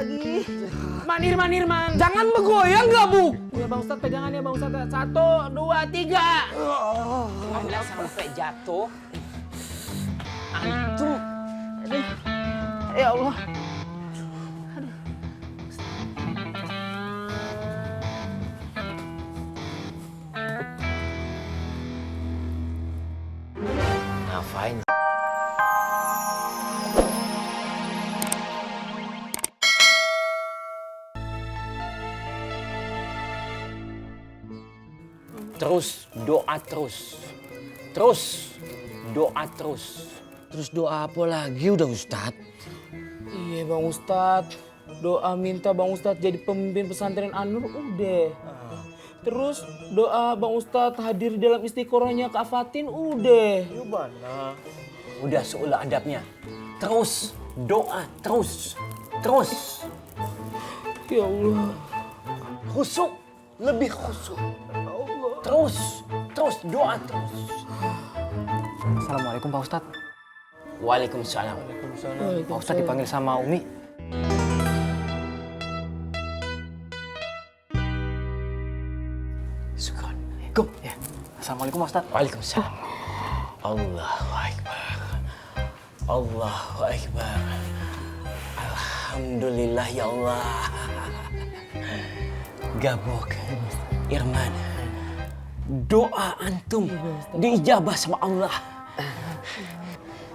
lagi. Manir, man. Jangan bergoyang nggak, Bu? Ya Bang Ustadz, pegangan ya Bang Ustadz. 1, 2, 3. Alah, sampai jatuh. Antum. Aduh. Ya Allah. Ngapain? Terus doa terus. Terus doa terus. Terus doa apa lagi udah Ustadz? Iya Bang Ustadz. Doa minta Bang Ustadz jadi pemimpin pesantren An-Nur udah. Terus doa Bang Ustadz hadir dalam istiqorohnya Kak Fatin udah. Gimana? Udah seulah adabnya. Terus doa terus. Terus. Ya Allah. Khusuk. Lebih khusuk. Terus doa terus. Assalamualaikum Pak Ustadz. Waalaikumsalam. Pak Ustadz dipanggil sama Umi. Syukran. Ya. Assalamualaikum Pak Ustadz. Waalaikumsalam. Allahu Akbar. Allahu Akbar. Alhamdulillah ya Allah. Gabok, Irman. Doa antum diijabah sama Allah.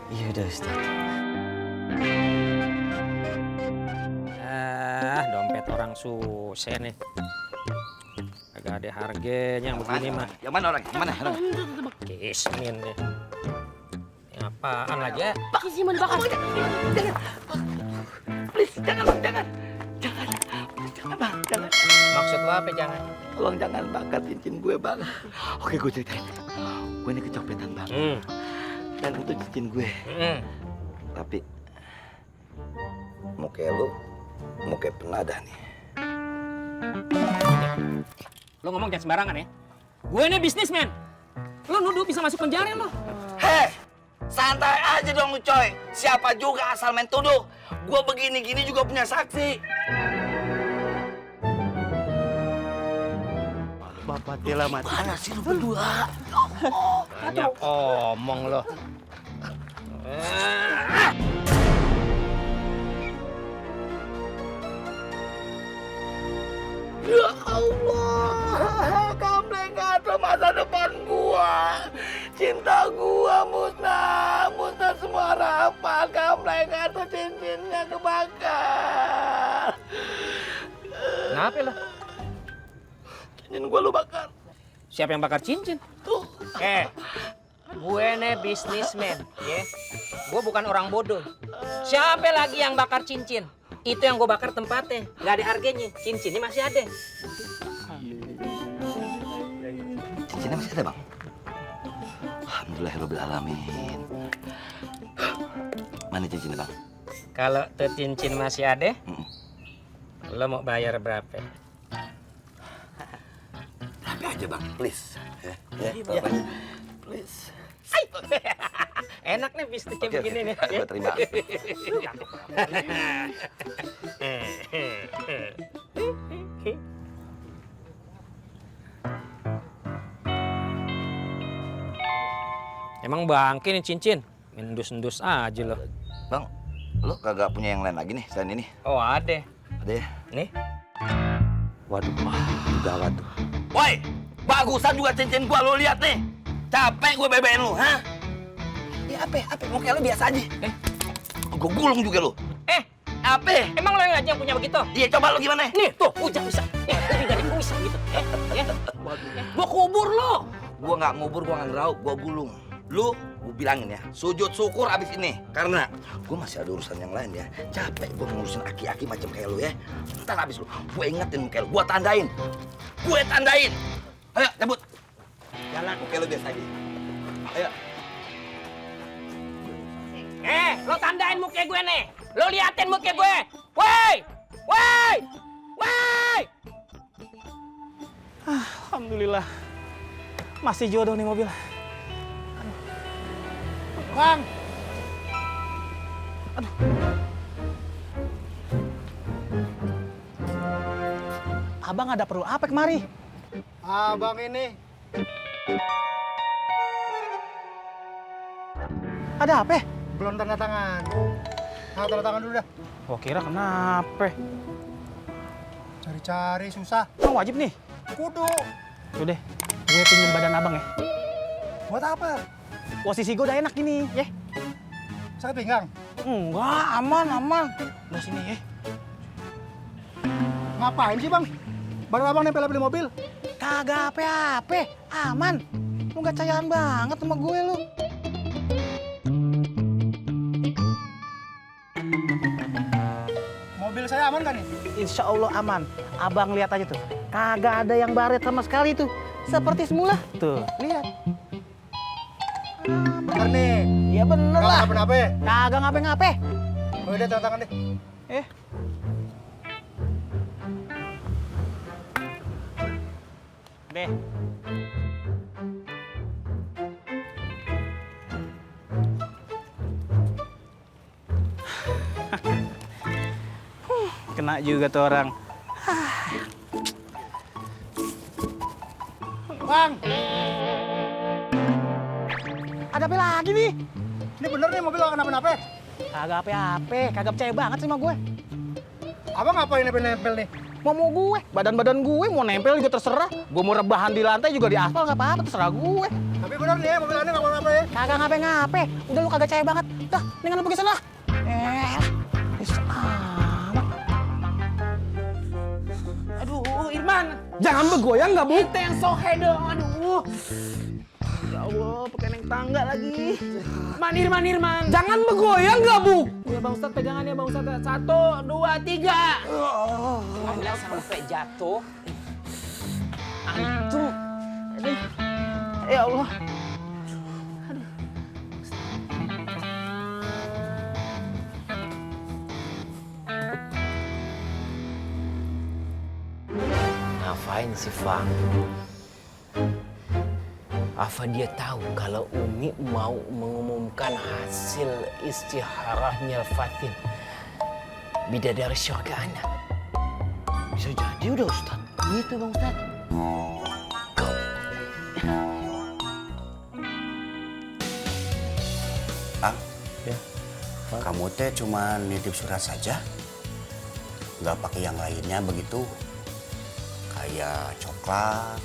Iya udah Ustaz. Dompet orang susah nih. Agak ada harganya yang begini mah. Yang mana orang? Yang mana? Kismin nih. Ini apaan lagi ya? Kismin bakal. Jangan. Please, jangan Bang, jangan. Jangan Bang, jangan. Maksud lo apa jangan? Tolong jangan bakar cincin gue Bang. Oke, gue ceritain. Gue ini kecopetan Bang. Dan itu cincin gue. Tapi muka lu muka penadah nih. Lo ngomong jangan sembarangan ya. Gue ini bisnismen. Lo nuduh bisa masuk penjara lo. Heh, santai aja dong lu coy. Siapa juga asal main tuduh. Gue begini-gini juga punya saksi. Bapak Tila mati. Mana sih lu berdua? Banyak omong lo. Ya Allah, kamu ngata masa depan gua. Cinta gua musnah semua harapan. Kamu ngata cincinnya kebakar. Kenapa lo? Cincin gua lu bakar. Siapa yang bakar cincin? Tuh. Gue nih bisnismen, ya. Gue bukan orang bodoh. Siapa lagi yang bakar cincin? Itu yang gue bakar tempatnya, nggak ada harganya. Cincinnya masih ada. Cincinnya masih ada Bang. Alhamdulillahirobbilalamin. Mana cincinnya Bang? Kalau tuh cincin masih ada, lo mau bayar berapa? Berapa aja Bang, please. Ya, please. Enak nih bisnisnya begini nih. Gue terima. Emang bangke nih cincin? Endus-endus aja lo. Bang, lo kagak punya yang lain lagi nih selain ini? Oh ada. Ada ya? Nih. Waduh, gawat tuh. Woi, bagusan juga cincin gua lo lihat nih. Capek gue bebein lu, hah? Ya apa? Muka lu biasa aja. Gue gulung juga lu. Apa? Emang lo yang aja yang punya begitu? Iya, coba lu gimana? Nih, tuh, ujak bisa. Lebih dari bisa gitu. Gua kubur lo. Gua nggak ngubur, gua nggak ngerau, gua gulung. Lu, gua bilangin ya, sujud syukur abis ini. Karena gua masih ada urusan yang lain ya. Capek gua ngurusin aki-aki macam kayak lu ya. Ntar abis lu, gua ingetin muka lu, gua tandain. Ayo, cabut. Jalan, muka lu biasa aja. Ayo. Lo tandain muka gue nih. Lo liatin muka gue. Woi! Alhamdulillah. Masih jodoh nih mobil. Bang. Abang ada perlu apa kemari? Abang ini Ada apa? belum tanda tangan. Nah, tanda tangan dulu dah. Oh kira kenapa? Cari-cari susah. Emang wajib nih? Kudu. Tuh deh, gue pinjem badan abang ya. Buat apa? Posisi gue udah enak gini, ya. Sakit pinggang. Enggak, aman. Udah sini ya. Ngapain sih bang? Baru abang nempel-nempel di mobil. Kagak apa-apa, aman. Lu gak cayaan banget sama gue lu. Mobil saya aman kan nih? Insya Allah aman. Abang lihat aja tuh. Kagak ada yang baret sama sekali tuh. Seperti semula. Tuh, lihat. Bener nih. Iya bener lah. Kenapa ya? Kagak ngape-ngape. Udah tanda tangan deh. Deh. Kena juga tuh orang. Bang, Ada apa lagi nih? ini bener nih mobil gak kenapa-napa. Kagak apa-apa, kagak percaya banget sama gue. Abang ngapain nempel-nempel nih? Mau gue, badan gue mau nempel juga terserah. Gue mau rebahan di lantai juga di aspal nggak apa-apa, terserah gue. Tapi bener nih ya, mobil aneh gak kenapa ya. Kagak ngape-ngape, udah lu kagak percaya banget. Dah, mendingan lu pergi sana. Bisa amat. Aduh, Irman. Jangan begoyang nggak, Bu? Ente yang sohe dong, aduh. Ya Allah, pakai naik tangga lagi. Irman. Jangan begoyang nggak, Bu? Ya Bang Ustadz, pegangan ya Bang Ustadz. 1, 2, 3. Anda sampai jatuh. Antum. Ya Allah. Ngapain sih Fang? Apa dia tahu kalau Umi mau mengumumkan hasil istiharahnya Fatin bidadari syurga anak? Bisa jadi udah Ustaz. Gitu Bang Ustadz. Ang, kamu teh cuma nitip surat saja? Nggak pakai yang lainnya begitu? Kayak coklat,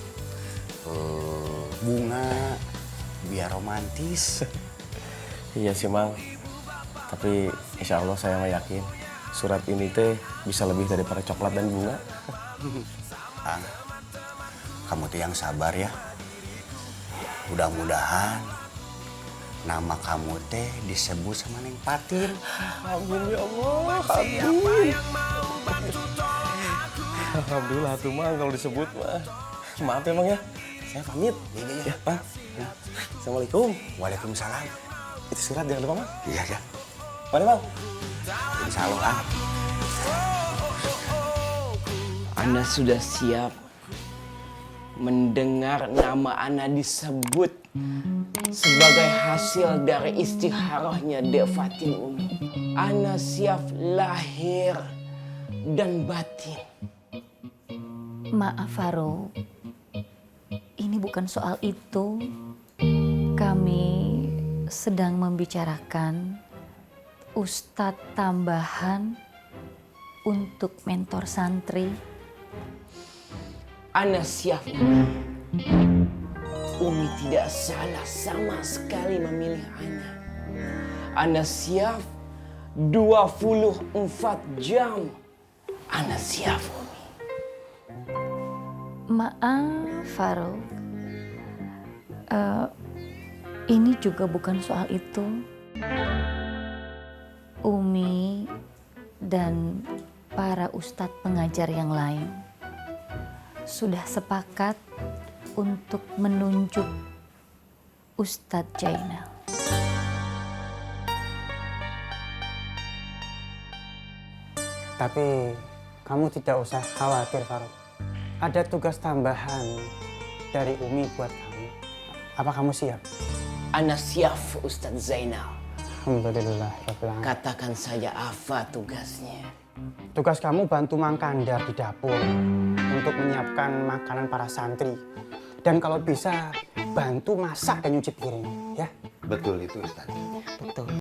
bunga, biar romantis. Iya sih Mang, tapi insya Allah saya mah yakin surat ini teh bisa lebih daripada coklat dan bunga. Ang, kamu tuh yang sabar ya. Mudah-mudahan nama kamu teh disebut sama Neng Patin. Amin ya Allah, amin. Alhamdulillah tuh Mang kalau disebut mah. Maaf ya Mang ya, saya pamit. Iya. Ya Mang. Assalamualaikum. Waalaikumsalam. Itu surat jangan lupa Mang. Iya ya. Mana Mang? Insya Allah, Ang. Anda sudah siap mendengar nama Anda disebut sebagai hasil dari istiharahnya Dek Fatin Umi. Anda siap lahir dan batin. Maaf Farouk, ini bukan soal itu. Kami sedang membicarakan ustadz tambahan untuk mentor santri. Anda siap Umi. Umi tidak salah sama sekali memilih Anda. Anda siap 24 jam. Anda siap Umi. Maaf Farouk, ini juga bukan soal itu. Umi dan para ustadz pengajar yang lain sudah sepakat untuk menunjuk Ustadz Jainal. Tapi kamu tidak usah khawatir, Farouk. Ada tugas tambahan dari Umi buat kamu. Apa kamu siap? Anda siap Ustadz Zainal. Alhamdulillah. Katakan saja apa tugasnya. Tugas kamu bantu Mang Kandar di dapur. untuk menyiapkan makanan para santri. Dan kalau bisa bantu masak dan nyuci piring, ya. Betul itu Ustaz. Betul.